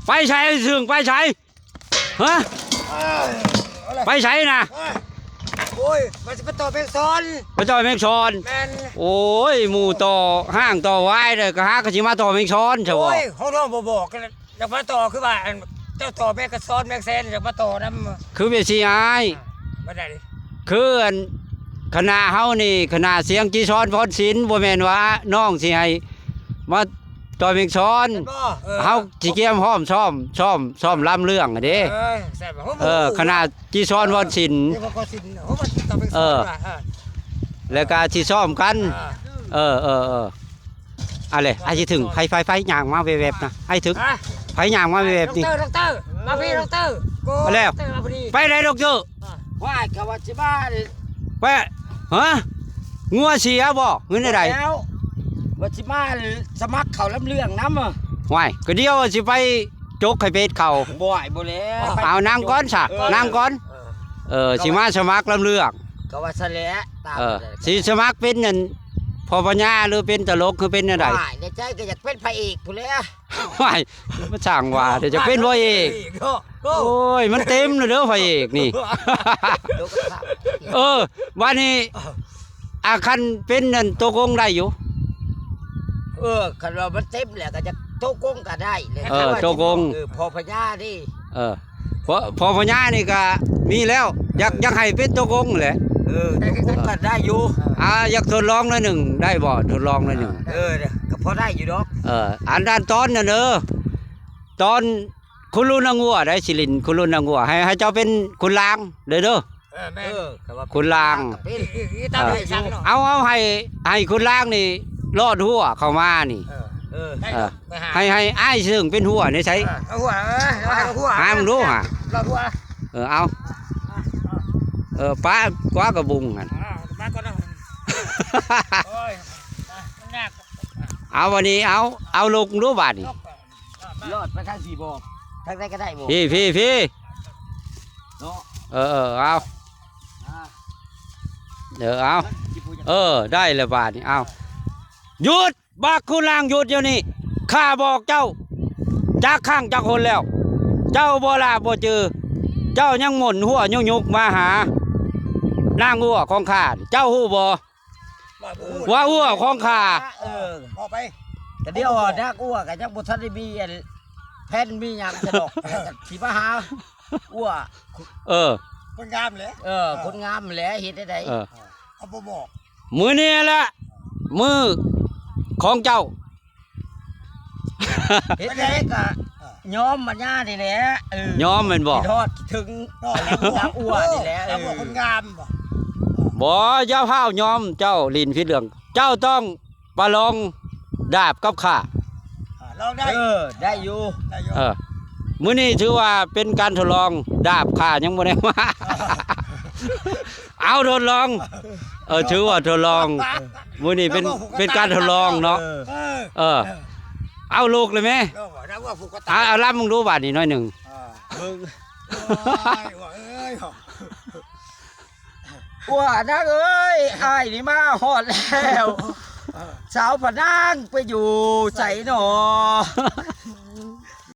ໄປໃສ ເຊິ່ງໄປໃສ? ຮະ? ເອີ ໄປໃສນະ? ເອີ ໂອ້ຍ ວ່າຊິໄປຕໍ່ແມງຊອນ ໄປຕໍ່ແມງຊອນ. ແມ່ນ. ໂອ້ຍ ໝູ່ຕໍ່ຮ້າງຕໍ່ຫວາຍເດ້ ກະຫາກະຊິມາຕໍ່ແມງຊອນຊະບໍ? ໂອ້ຍ ເຮົານ້ອງບໍ່ບອກກັນ ຢາກມາຕໍ່ ຄືວ່າ ອັນ ເຈົ້າຕໍ່ແມງກະຊອນແມງແຊນ ຢາກມາຕໍ່ນຳ ຄືແບບຊີ້ອ້າຍ. ອ່າ ບໍ່ໄດ້ ຄື ອັນ ຄະນະເຮົານີ້ ຄະນະສຽງຈີຊອນພອນສິນ ບໍ່ແມ່ນວ່ານ້ອງຊິໃຫ້ມາຕໍ່ແມງຊອນ. ແມ່ນບໍ່? ເອີ ເຮົາຊິກຽມພ້ອມຊ້ອມ ຊ້ອມ ຊ້ອມລຳເລື່ອງເດ້. ເອີ ແຊບ ເອີ ຄະນະຈີຊອນພອນສິນ ເອີ ແລ້ວກະຊິຊ້ອມກັນ. ເອີ ເອີ ເອີ ເອີ ອັນແຫຼະ ອ້າຍຊິເຖິງ ໄຟ ໄຟ ໄຟຍ່າງມາແວບໆນະ ອ້າຍເຖິງ. ຮະ? ໄຟຍ່າງມາແວບໆນີ້ ດັອກເຕີ ດັອກເຕີ ມາພີ້ ດັອກເຕີ ໂກ ແລ້ວ ດັອກເຕີ ມາພີ້. ໄປໃດ ດັອກເຕີ? ວ້າຍ ກະວ່າຊິມາ ໄປ ຮະ? ງົວເສຍບໍ ຫຼືແນວໃດ? ແລ້ວ ວ່າຊິມາສະໝັກເຂົ້າລຳເລື່ອງນຳ. ວ້າຍ ກະດຽວຊິໄປຈົກໃຫ້ເປັດເຂົ້າ. ບໍ່ ບໍ່ແລ້ວ ເອົາ ນັ່ງກ່ອນຊະ ເອີ ນັ່ງກ່ອນ. ເອີ ຊິມາສະໝັກລຳເລື່ອງ ກະວ່າຊັ້ນແຫຼະ. ເອີ ຊິສະໝັກເປັນອັນ ພໍ່ພະຍາ ຫຼືເປັນຕະຫຼົກ ຫຼືເປັນແນວໃດ? ວ້າຍ ໃນໃຈກະຢາກເປັນພະເອກພຸ້ນແຫຼະ. ວ້າຍ ມັນຊ່າງວ່າແຕ່ ຢາກເປັນພະເອກ. ໂອ້ຍ ມັນເຕັມແລ້ວເດີພະເອກນີ້. ເອີ ບາດນີ້ ອ່າ ຄັນເປັນອັນໂຕກົງໄດ້ຢູ່. ເອີ ຄັນວ່າມັນເຕັມແລ້ວກະຢາກໂຕກົງກະໄດ້ແຫຼະ. ເອີ ໂຕກົງ ເອີ ພໍ່ພະຍາເດ້. ເອີ ພໍ່ ພໍ່ພະຍານີ້ກະມີແລ້ວ ຢາກ ຢາກໃຫ້ເປັນໂຕກົງແຫຼະ. ເອີ ໂຕກົງກະໄດ້ຢູ່. ອ່າ ຢາກທົດລອງໜ້ອຍໜຶ່ງໄດ້ບໍ່? ທົດລອງໜ້ອຍໜຶ່ງ. ເອີ ກະພໍໄດ້ຢູ່ດອກ. ເອີ ອັນນັ້ນຕອນນັ້ນເດີ ຕອນຄຸນລຸນນາງົວໄດ້ ຊິຫຼິ້ນຄຸນລຸນນາງົວ ໃຫ້ ໃຫ້ເຈົ້າເປັນຂຸນລາງເດີ. ເອີ ແມ່ນ ເອີ ຂຸນລາງ ເອີ ເອົາ ເອົາໃຫ້ ໃຫ້ຂຸນລາງນີ້ລອດຮົ້ວເຂົ້າມານີ້. ເອີ ເອີ ໃຫ້ ໃຫ້ອ້າຍເຊິ່ງເປັນຮົ້ວໃນໃສ? ເອີ ເອົາຮົ້ວ ເອີ ເອົາຮົ້ວ ຫາເບິ່ງດູຫາ ລອດຮົ້ວ. ເອີ ເອົາ ເອີ ປາກວ່າກະບຸງຫັ້ນ ມາກ່ອນເນາະ. ໂອ້ຍ ມັນຍາກ. ເອົາ ບາດນີ້ ເອົາ ເອົາລົງດູບາດນີ້. ລອດໄປທາງພີ້ບໍ່? ທາງໃດກະໄດ້ບໍ່? ພີ້ ພີ້ ພີ້ ເນາະ. ເອີ ເອີ ເອົາ ອ່າ ເອີ ເອົາ ເອີ ໄດ້ແລ້ວບາດນີ້. ເອົາ ຢຸດ ບັກຄຸນລາງ ຢຸດດຽວນີ້ ຂ້າບອກເຈົ້າຈັກຄັ້ງຈັກຫົນແລ້ວ ເຈົ້າບໍ່ລາບບໍ່ຈື່ ເຈົ້າຍັງໝົນຫົວຍຸກໆມາຫານາງົວຂອງຂ້າ ເຈົ້າຮູ້ບໍ່? ວ່າຫົວຂອງຂ້າ ເອີ ອອກໄປ ກະດຽວນາງອົວກະຍັງບໍ່ທັນໄດ້ມີອັນແຜ່ນມີຫຍັງຊະດອກ ຊິມາຫາອົວ. ເອີ ຄົນງາມແຫຼະ ເອີ ຄົນງາມແຫຼະ ເຮັດແນວໃດ? ເອີ ເອົາບໍ່ບອກ ມື້ນີ້ແຫຼະ ມື້ຂອງເຈົ້າ. ເຮັດຈັ່ງໃດກະຍອມມາຍານີ້ແຫຼະ. ເອີ ຍອມແມ່ນບໍ່? ຄິດຮອດຄິດເຖິງນາງອົວນີ້ແຫຼະ. ເອີ ນາງອົວຄົນງາມບໍ່? ບໍ່ ຢ່າຟ້າວຍອມ ເຈົ້າຫຼິ້ນຜິດເລື່ອງ ເຈົ້າຕ້ອງປະລອງດາບກັບຂ້າ. ອ່າ ລອງໄດ້ ເອີ ໄດ້ຢູ່ ໄດ້ຢູ່. ເອີ ມື້ນີ້ຖືວ່າເປັນການທົດລອງ ດາບຂ້າຍັງບໍ່ໄດ້ມາ. ເອົາ ທົດລອງ ເອີ ຖືວ່າທົດລອງ ມື້ນີ້ເປັນ ເປັນການທົດລອງເນາະ. ເອີ ເອີ ເອົາລູກເລີຍແມະ ເອົາ ເອົາລຳເບິ່ງດູບາດນີ້ໜ້ອຍໜຶ່ງ. ເອີ ເບິ່ງ ໂອ້ຍ ເອີຍ ໂອ້ ນາງເອີຍ ອ້າຍນີ້ມາຮອດແລ້ວ ສາວພະນາງໄປຢູ່ໃສນໍ?